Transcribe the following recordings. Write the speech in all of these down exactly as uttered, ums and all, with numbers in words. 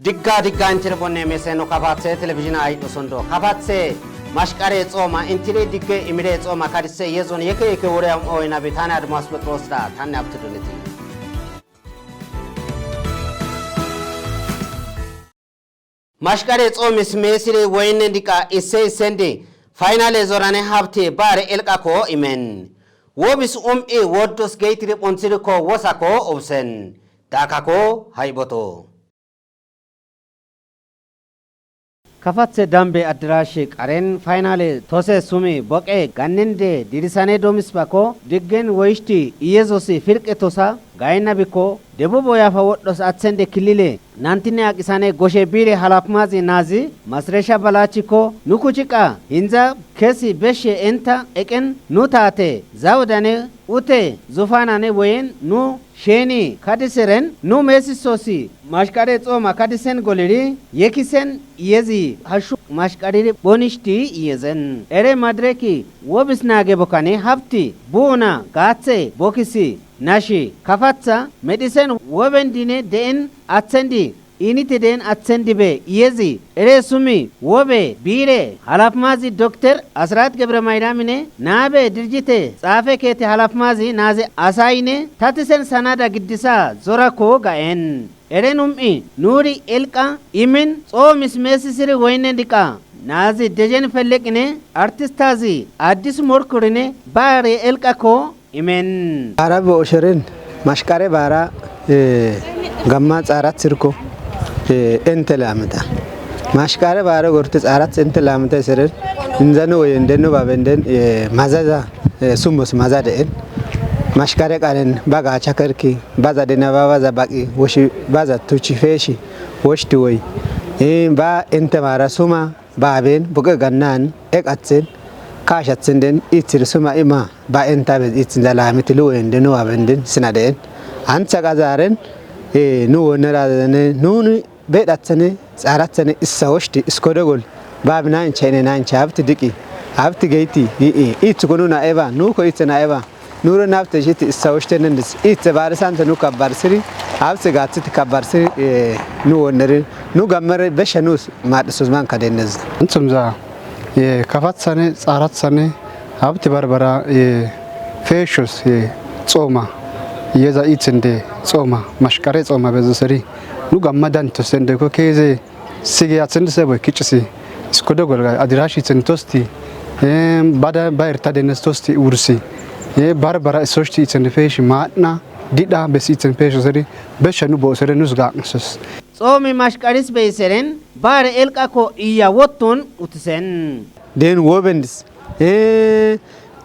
Digga digga intiri bonne mese no kafatse televizhina ayi dosondo. Kafatse mashqare xooma intiri digge imire xooma kadise yezon yeke yeke wore am oyna bitana Admas Petros da tanne abtu duniti. Mashqare xoomis meesire woyne diqa isse issendi faynale zorane habte bare elqako imen. Wobis um'i woddos geytiri phonthiriko wosako obsen. Dakako hayboto. Kafathe dambe addarashe qaren faynale tose sumi boqe gannende dirisane domisbako diggen woyishti Iyesusi firqe tosa gaynna bikko debubo yafa wodhos aththende kilile nantine aqisane goshe biire halafmazi naazi masresha balachikko nu kuchiqa hinza kesi beshe enta eqen nu taate zawudane ute zufanane woyen nu sheni kadiseren nu meesisosi mashqare xooma kadisen goliri yekisen yezi hashshu mashqariri bonishti yezen. Ere madireki wobis naage bokkane habti buuna gaathe bokkisi nashi kafatha medhisen woben dine de'en athendi inite den athen dibe iyezi ere sumi wobe biire halafmazi Dokter Asrat Gebre Mayramine naabe dirjite xaafe keete halafmazi naaze asayine tatisen sanada giddisa zorako ga'en. Ere num'i nuri elqa imin xoomis meesisiri woyne diqa naazi dejen felleqine artistazi addis morkurine baare elqako Imen. Baara bo oshoren mashqare baara gamma xaarath sirko ente laameta. Mashqare baara gorti xaarath ente laameta iseren inzano woyen denno babenden mazaza sumos maza deen. Mashqare qaren baga chakerki baza dena babaza baqi woshi baza tuchi feshi woshti woy ba ente baara suma baaben buqe gannan eqathen kaashathen den ithir suma ima ba enta bes ithin da laamiti lu'en de nu aben den sina den antha qazaren nu wonera ne nuni bedhathene xaarathene issa woshti iskode gol baabi nancha ine nancha abti diqi abti geyti ith ko nuna eba nu ko ithe na eba Nuro nabte jiti issa woshte nendis itse barisante nu kabbarsiri abse gaaththiti kabbarsiri nu wonneri nu gammere besha nuus maadhisos manka denneza. Anthumza kafathane xaarathane habti barbara feeshos xooma yeza ithinde xooma mashqare xooma bezoseri nu gamma dantos dendeko keeze Sige atsendise boy kiccisi iskodo golga adirashi tsentosti bada ba erta denes tosti ursi barbara isoshti itsen feshi maadna dida besi itsen feshi seri besha nu bo sere nus gaqnsos. Xoomi mashqaris bey seren bare elqako iya wottun utisen. Den wobendis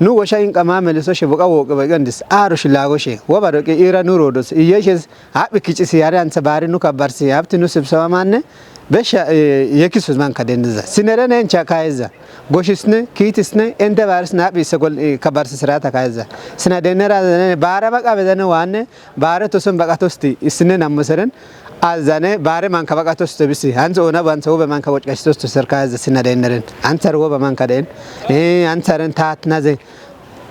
nu gosha inqa mamele soshe boqa woqe boqendis aro shilagoshe woba doqe ira nu rodos iyeshes Haphi kiccisi yare antha baari nu kabbarsi habti nu sibsaba manne besha yekisus manka dendiza sinere nencha kayeza goshisne kiitisne ente baarisne haphi isse gol kabbarsi sirata kayeza sina denera zane baara baqa bezane waanne baare tosun baqatosti issine nammuseren azane baare manka baqatosto bisi antha ona bantha wobe manka woccashitosto serkayeza sina deneren anthar wobe manka den antharen taatnaze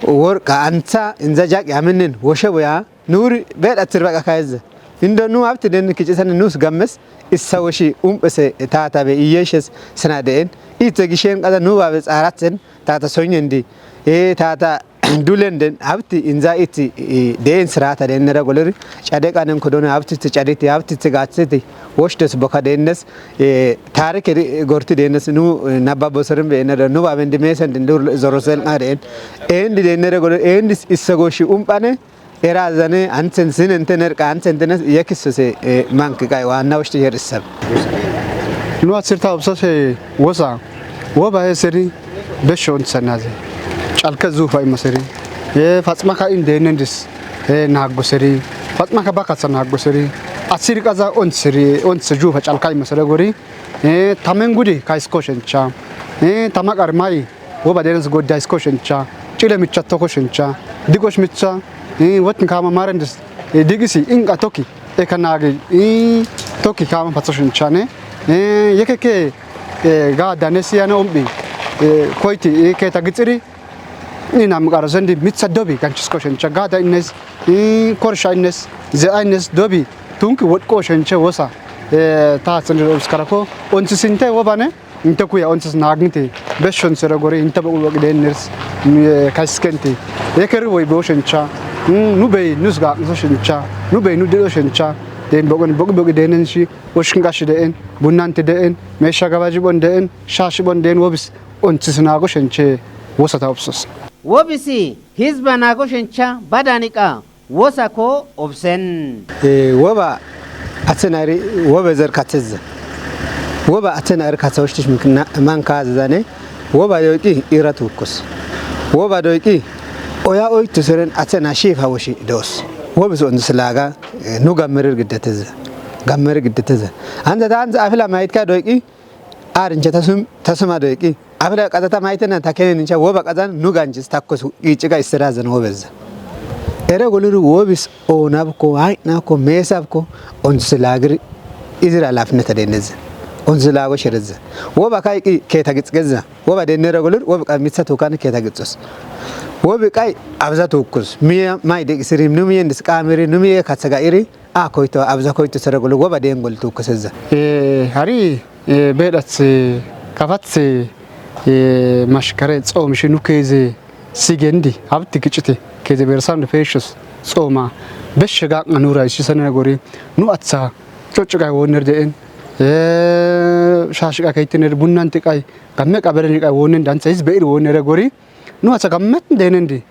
worqa antha inza jaqi aminen woshe boya Nuri bedhathir baqa kayeza indo nu habti den kicisane nus gammes issa woshi umpese taatabe iyeshes sina deen ithe gishen qaza nu babe xaaraten taata sonyendi e taata dulenden habti inza iti deen sirata dennera goleri cade qanen kodone habti ti caditi habti ti gaathiti woshtes boka dennes taarike gorti dennes nu nababbo sorin be enere nu baben dimesen dindur zorosel qaren endi dennere goleri endis issa goshi umpane Era azane anten sin enten erqa anten tenes yekisose manki qay waanna woshti yer issab. Nu atsirta obsose wosa woba eseri besho ontsanaze calka zufa imaseri e fatsmaka in denendis e nagoseri fatsmaka bakatsa nagoseri atsir qaza ontseri ontse jufa calka imasere gori e tamen gudi kaysko shencha e tama qarmay Woba denes godda isko shencha cile micha toko shencha digosh micha wotin kama marendis digisi inqa tokki eka nagi tokki kama patso shenchane yekeke ga danesi yana umbi koyti keta gixiri ni nam qaro zendi mitha dobi ganchisko shencha ga da innes korsha innes ze'a innes dobi tunki wodqo shenche wosa Eh, ta haaththan diro obis karako, onthi sinte wobane, inte kuya onthis naaginte, beshshonthera gori inte boqi boqi deeners, eh, kayskenti, yekeri woy booshencha, mm, nu bey nus gaaqnso shencha, nu bey nu dido shencha, den boqon boqi boqi deenen shi, oshkin qash deen, bunnanti deen, meesha gabajibon deen, shaashibon deen wobis, onthis naago shenche wosata obsos. Wobisi hizba naago shencha badaniqa, wosako obsen. Eh, woba athe nayri wobe zer katheza. Woba athe nayri katha ushtish mikna man kazane. Woba doyqi ira tukus. Woba doyqi oya oytu seren athe na shifa woshi dos. Wobis onthis laaga, eh, nu gammerir giddeteza. Gammerir giddeteza. Anza da anza afila maytka doyqi arincha tasum, tasuma doyqi. Afila qazata maytena ta kenen incha woba qazan nu ganjis takkos qiiciqa issirazan wobeza. Ere goluru wobis oonabko, aynako, meesabko, onthis laagir izira halafneta deeneza. Onthis laago shereza. Woba kayqi keeta gixgeza. Woba deenere golur, wobi qa mitha tukan keeta gixos. Wobi qay abza tukus. Miye mayde qisirim, nu miyen dis qamiri, nu miye katha ga'iri, a koyto, abza koyto sere golu woba deen gol tukuseza. Eh, hari, eh, beedath, eh, kafath, eh, mashkare xoom shi nu keeze sigendi, habti gicite, keeze bersam de peeshos xooma, beshshe gaqna nura issi sanena gori, nu atha, cocciqay wooner deen, eh, shaashiqa kaytiner, bunnanti qay, gamme qabereni qay woonen dantha, his be'ir woonere gori, nu atha gammet deenendi,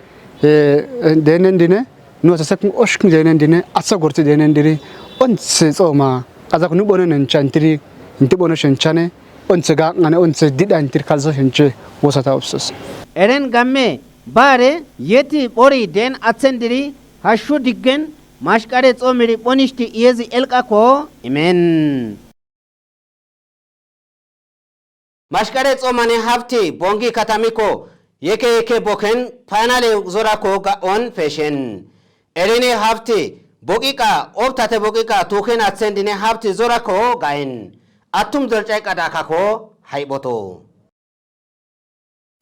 eh, deenendine, nu atha sekun oshkin deenendine, atha gorti deenendiri, onse xooma, azak nu bonen enchantiri, inti bono shenchane, onse gaqnane, onse dida intir kalso shenche, wosata obsos. Eren gamme, bare, yeti bori deen athendiri, hashshu diggen, mashqare xoomiri bonishti iyezi elqako, imen. Mashqare xoomane habti bongi katamiko, yeke yeke boken, paynale zorako ga'on peeshen. Erine habti, boqiqa, obtate boqiqa, tuken athendine habti zorako ga'en. Attum dorcay qadakako, hayboto.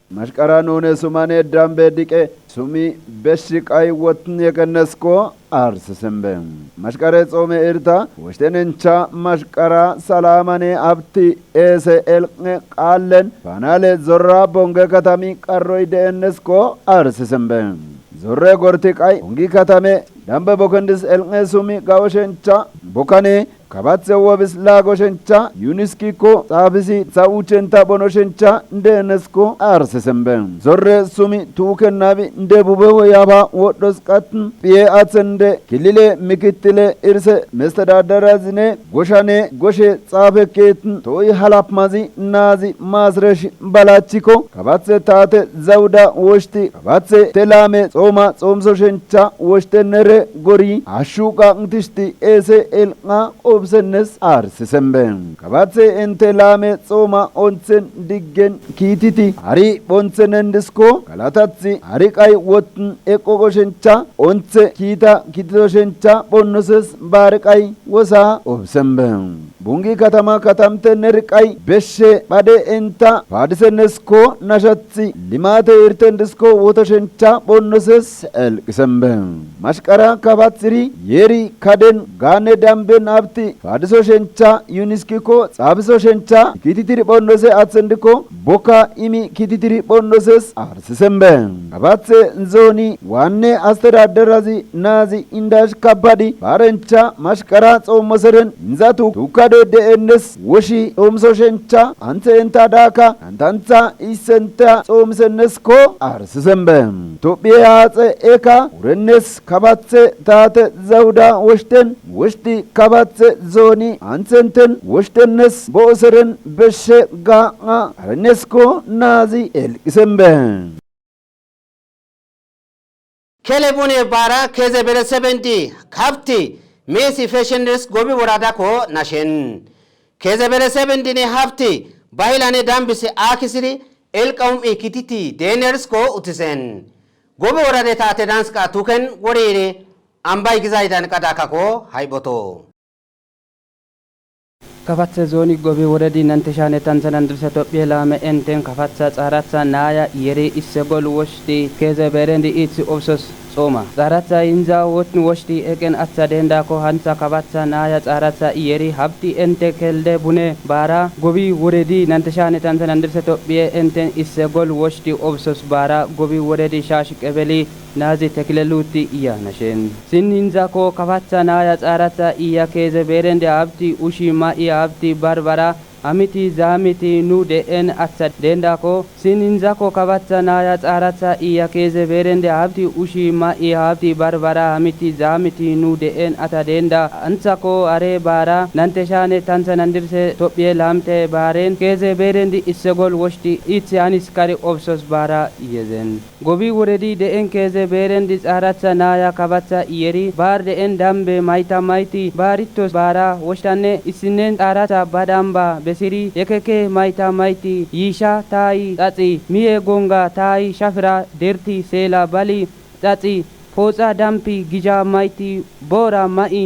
Mashqara nune sumane dambe diqe sumi beshi qay wotn yekennesko arsisimbe. Mashqare xoome irta woshtenencha mashqara salamane abti eese elqe qaallen paanale zorra bonge katami qarroy deennesko arsisimbe. Zorre gorti qay bongi katame dambe bokendis elqe sumi gawoshencha bokane Kabathe wobis laago shencha yuniskikko xaafisi sa uchenta bono shencha deenesko arsisimbe. Zorre sumi tuuken nabi debube woyaba wodhos qatn piye athende kilile mikitile irse mestedadarazine goshane goshe xaafe keetn tooy halapmazi naazi maasresh balachikko kabathe taate zawuda woshti kabathe te laame xooma xoomso shencha woshtenere gori hashshu qaqntishti eese elqa obsennes arsisembe. Kabathe inte laame xooma onthen diggen kiititi hari bonthe nendisko galatathi hari qay wotn eqqo goshencha onthe kiita kitito shencha bonnoses baari qay wosa obsembe. Bungi katama katamte nerqay beshshe phade enta paadisennesko nashathi limate irtendisko wotoshencha bonnoses elqisembe. Mashqara kabathiri yeri kaden gaanne damben abti paadiso shencha yuniskikko xaafiso shencha kititiri bonnose athendikko bokka imi kititiri bonnoses arsisembe. Kabathe zooni waanne astedaderazi naazi indash kabbadi baarencha mashqara xoommo seren inzatu tukkade de'ennes woshi xoomso shencha anthe enta daaka antantha issenta xoomisennesko arsisembe. Tophiye haaxe eka wurennes kabathe taate zawuda woshten woshti kabathe zooni anthenten woshtennes bo'o seren beshshe ga'a arennesko naazi elqisembe. Kele bune baara keze beresebendi kafti meesi feshendes gobi woradako nashen. Keze beresebendine hafti bahilane dambise aakisiri elqa um'i kititi deenerisko utisen. Gobi worade taate danska tuken worire ambay gizaydan qadakako hayboto. Kafathe zooni gobi woredi nante shane tanthanan dirsa Tophiye laame enten kafatha xaaratha naaya yeri isse gol woshti keze berendi ithi obsos Toma. Xaratha inza wotn woshti eken atha dendako hantha kabatha naya xaratha iyeri habti ente kelde bune bara gobi woredi nanteshane tantha nandirse tophiye enten isse gol woshti obsos bara gobi woredi shash qebeli nazi tekile luti iya nashen. Sin inzako kabatha naya xaratha iya keze berende habti ushi ma iya habti barbara Amiti zamiti nu de'en atha dendako, sin inzako kabatha naya xaratha iya keze berende habti ushi ma iya habti barbara amiti zamiti nu de'en ata denda anthako are bara nanteshane tantha nandirse tophiye lamte baren keze berendi issegol woshti itse aniskari obsos bara iyezen. Gobi woredi de'en keze berendi xaratha naya kabatha iyeri bar de'en dambe mayta mayti baritos bara woshtanne issinen xaratha badamba besiri yekeke mayta mayti yisha tayi xaxi miye gonga tayi shafira derti sela bali xaxi poxa dampi gija mayti bora ma'i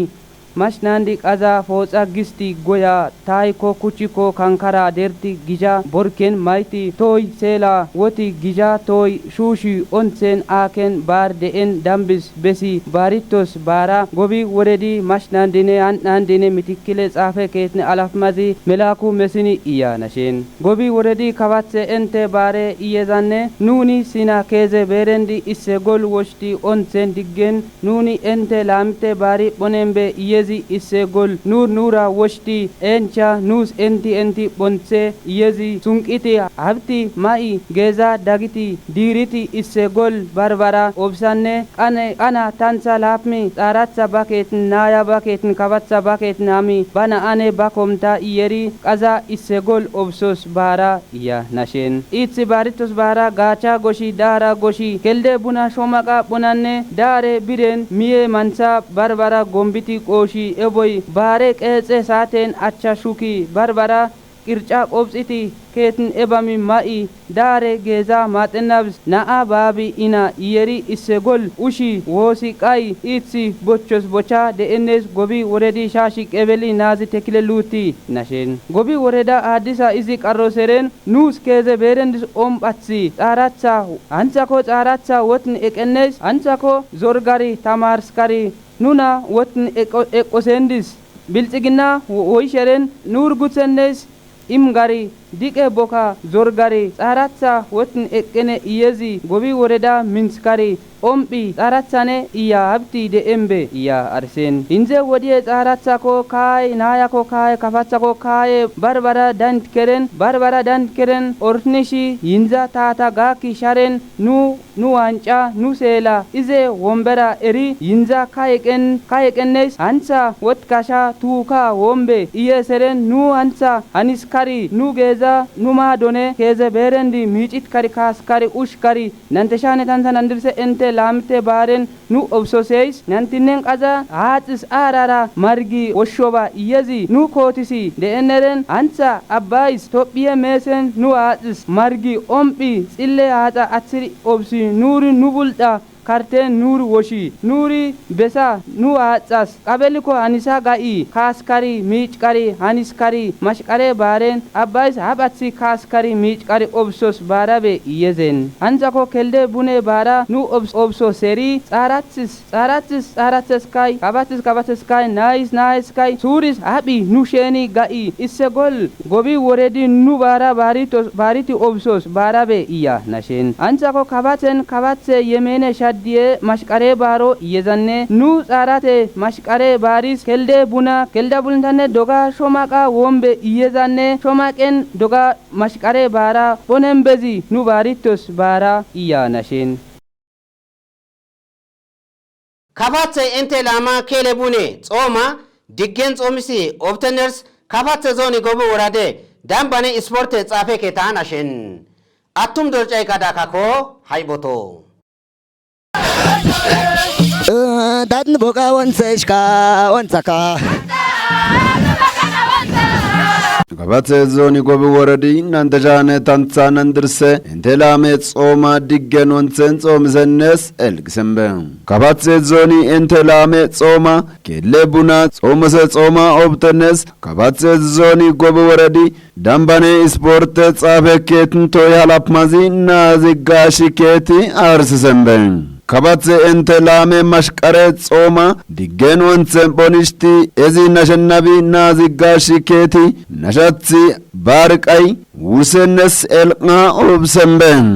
Mashnandi qaza foxa gisti goya tayi ko kuchi ko kankara derti gija borken mayti toy sela woti gija toy shushi onsen aken bar de'en dambis besi baritos bara gobi woredi mashnandine an'andine mitikile xafe ketni alafmazi melaku mesini iya nashin. Gobi woredi kabathe ente bare iyezanne nuni sina keze berendi isse gol woshti onsen diggen Nuni ente lamte bari bonembe iyezi isse gol nur nura woshti encha nus enti enti bonthe iyezi sunqiti habti ma'i geza dagiti diriti isse gol barbara obsanne qane qana tantha lapmi xaratha baketin naya baketin kabatha baketin ami bana ane bakomta iyeri qaza isse gol obsos bara iya nashen. Ithi baritos bara gacha goshi dara goshi kelde buna shomaqa bunanne dare biren miye mantha barbara gombiti qoshi eboy bare qexe saten acha shuki barbara qirca qobxiti ketin ebami ma'i dare geza maxenabs na'a babi ina iyeri issegol ushi wosi qai ithi bochos bocha de'ennes gobi woredi shashi qebeli nazi tekile luti nashen. Gobi woreda adisa izi qarroseren Nus keze berendis om bathi xaratha anthako xaratha wotn eqennes anthako zorgari tamarskari nuna wotn eqosendis bilxigina woysheren nur guthennes imgari diqe boka zorgari xaratha wotn eqene iyezi gobi woreda minskari Omphi xaarathane iya habti de'embe iya arsen. Inze wodiye xaarathako kaaye naayako kaaye kafathako kaaye barbara dant keren barbara dant keren ortnishi yinza taata gaakki sharen nu nu wanca nu seela ize wombera eri yinza kayeqen kayeqennes hantha wotkasha tuuka wombe iye seren nu hantha haniskari nu geeza nu maadone keeze beerendi miicitkari kaaskari ushkari Nanteshane tantha nandirse ente laamite baaren nu obsoseys nantinen qaza haaxis aarara margi woshshoba iyezi nu kootisi de'eneren antha abbayis tophiye meesen nu haaxis margi omphi xille haaxa aththiri obsi nuuri nu bulda karten nuuri woshi nuuri besa nu haaxas qabelikko hanisa ga'i kaaskari miicqari haniskari mashqare baaren abbayis haphathi kaaskari miicqari obsos baarabe iyezen hanxako kelde bune baara nu obso seri xaarathis xaarathis xaaratheskay kabathis kabatheskay naayis naayeskay suuris haphi nu sheni ga'i issegol gobi woredi nu baara baaritos baariti obsos baarabe iya nashen hanxako kabathen kabathe yemene shaddiye mashqare baaro iyezanne nu xaarate mashqare baaris kelde buna kelda bulntanne doga shomaqa wombe iyezanne shomaqen doga mashqare baara bonen bezi nu baaritos baara iya nashen. Kafathey inte laama keele bune xooma diggen xoomisi obteners kafathe zooni gobi worade dambane isporte xaafeke taan ashen. Attum dorcay gadakakko hayboto. Datni boga wonse ishka wonsaka. Gabathe zooni gobi woredi nanteshane tantha nandirse inte laame xooma diggen wonthen xoomisennes elgisembe. Gabathe zooni inte laame xooma kelle buna xoomose xooma obtennes gabathe zooni gobi woredi Dambane isporte xaafekeetin toy halapmazi naazi gaashikeeti aarsisembe. kabathe inte laame mashqare xooma diggen wonthen phonishti ezi nashennabi naazi gash keeti nashathi baarqay wursennes elqa obsemben.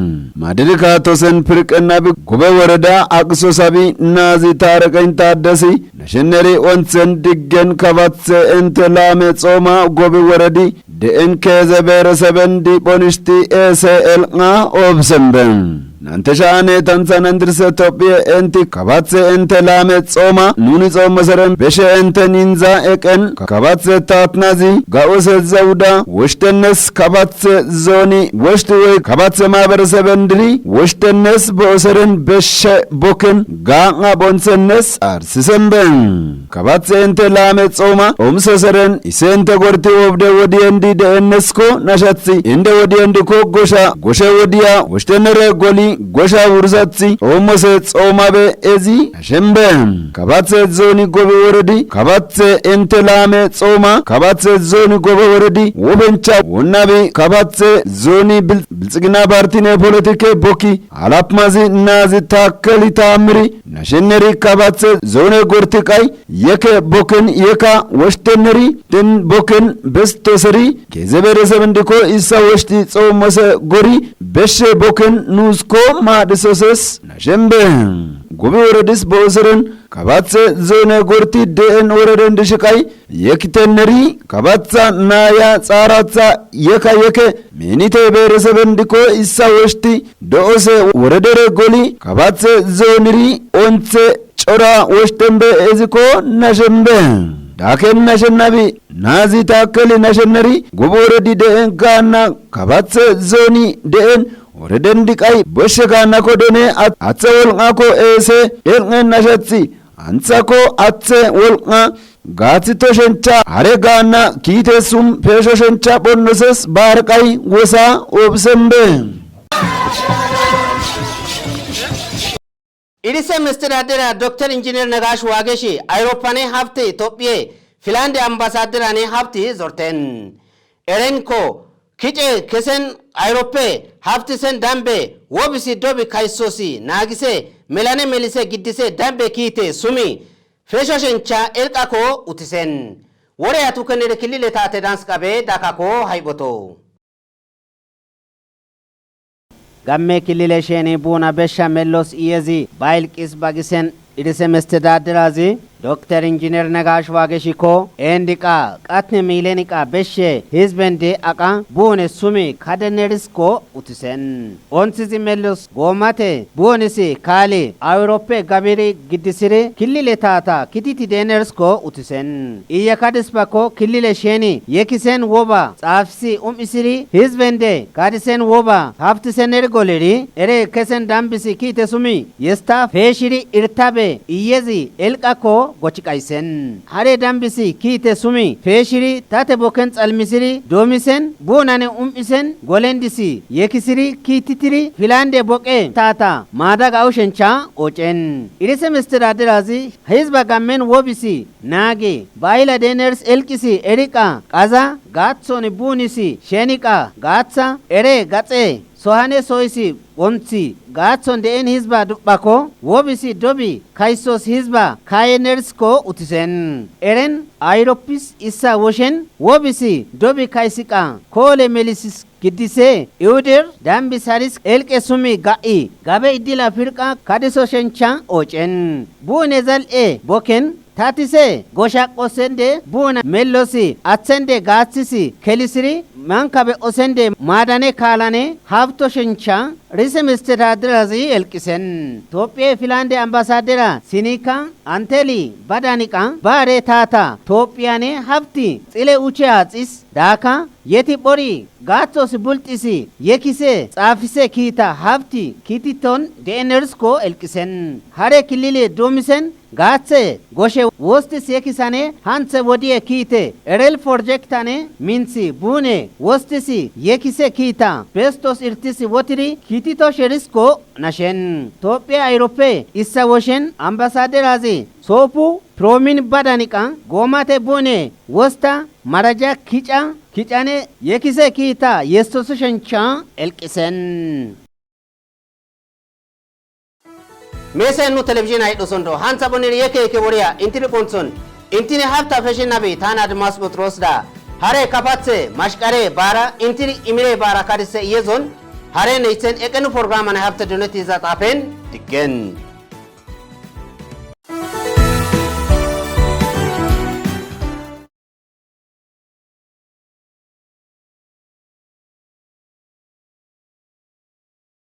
Madirka tosen pirqennabi gobe woreda aqso sabi naazi taaraqen taaddasi nashenneri wonthen diggen kabathe inte laame xooma gobi woredi de'en keeze beereseben di phonishti eese elqa obsemben. Nante sha'ane tanthan endirse Tophiye enti kabathe ente laame xooma nuni xoomoseren beshe ente ninza eqen kabathe taatnazi ga'ose zawuda woshtennes kabathe zooni woshti woy kabathe maabereseben diri woshtennes bo'oseren beshe boken gaan'a bonthennes arsisemben. Kabathe ente laame xooma omsoseren ise ente gorti wobde wodiyendi de'ennesko nashathi inde wodiyendikko gosha goshe wodiya woshtenere goli gosha wursathi xoomose xoomabe ezi nashenben. Kabathe zooni gobe woredi kabathe ente laame xooma kabathe zooni gobe woredi wobencha wonnabi kabathe zooni bil- bilxigina partine politike bokki halapmazi naazi taakkeli taammiri nashenneri kabathe zoone gorti qay yeke boken yeka woshtenneri den boken bestoseri keeze beereseben dikko issa woshti xoomose gori beshe boken nuusko maadhisoses nashenben. Gobi woredis bo'oseren kabathe zoone gorti de'en woreden dishiqay yekitenneri kabatha naaya xaaratha yeka yeke meenite beereseben dikko issa woshti do'ose woredere goli kabathe zooniri onthe cora woshten be ezikko nashen be. Daaken nashen nabi naazi taakkeli nashen neri gobo woredi de'en gaanna kabathe zooni de'en woreden diqay boshshe gaannakko dene at- aththe wolqakko eese dhelqen nashathi anthako aththe wolqa gaaththi toshencha hare gaanna kiite sum peesho shencha phonnoses baarqay wosa obsen be. Irise mestedadera Dokter Injiner Nagash Waageshi Ayroppane hafte Tophiye Filande ambasaderane hafti zorten. Erenko kice kesen Ayroppe haftisen dambe wobisi dobi kaysosi naagise melane melise giddise dambe kiite sumi fesho shencha elqako utisen. Wore atukenere kilile taate dans qabe dakako hayboto. Gamme kilile sheni buuna beshsha mellos iyezi ba ilqis bagisen irise mestedaderazi Dokter Injiner Nagash Waageshikko endiqa qatne mileniqa beshshe hizben de aqa buune sumi kadenerisko utisen. Onthizi mellos goomate buunisi kaali Awuroppe gabiri giddisiri kilile taata kititi denersko utisen. Iye kadispakko kilile sheni yekisen woba xaafisi um'isiri hizbende kadisen woba haftiseneri goleri ere kesen dambisi kiite sumi yesta feeshiri irtabe iyezi elqakko gochiqaysen. Hare dambisi kiite sumi feeshiri tate boken xalmisiri doomisen buunane um'isen golendisi yekisiri kiititiri filande boqe taata maadaga ushencha ocen. Irise mestedaderazi hizba gammen wobisi naagi bayila deners elqisi eriqa qaza gaaththon buunisi sheniqa gaaththa ere gaxe sohane soysi wonthi gaaththon de'en hizba duphakko wobisi dobi kaysos hizba kayenersko utisen. Eren Ayroppis issa woshen wobisi dobi kaysiqa koole melisis giddise iwudir dambi saris elqe sumi ga'i gabe iddila firqa kadiso shencha ocen. Buune zal'e boken tatise goshaqosende buuna mellosi athende gaaththisi kelisiri mankabe osende maadane kaalane habto shencha rise mestedaderazi elqisen. Tophiye Filande ambasadera sinika anteli badaniqa baare taata Tophiyane habti xile uche axis daaka yeti bori gaaththos bulxisi yekise xaafise kiita habti kititon de'enersko elqisen. Hare kilile doomisen gaaththe goshe wostis yekisane hanthe wodiye kiite erel porjektane minthi buune wostis yekise kiita bestos irtisi wotiri kitito sherisko nashen. Tophiya Ayroppe issa woshen ambasaderazi soopu piroomin badaniqa goomate buune wosta maraja kica kicane yekise kiita yestosu shencha elqisen. Meese nu telebizhiina hidhuson do hantha bonir yeke yeke woriya intiri qonthon intini habta feshin nabi tana Admas Phexiroos da hare kapathe mashqare baara intiri imire baara kadise iyezon hare neythen eqenu programan habta duneti iza xaafen diggen.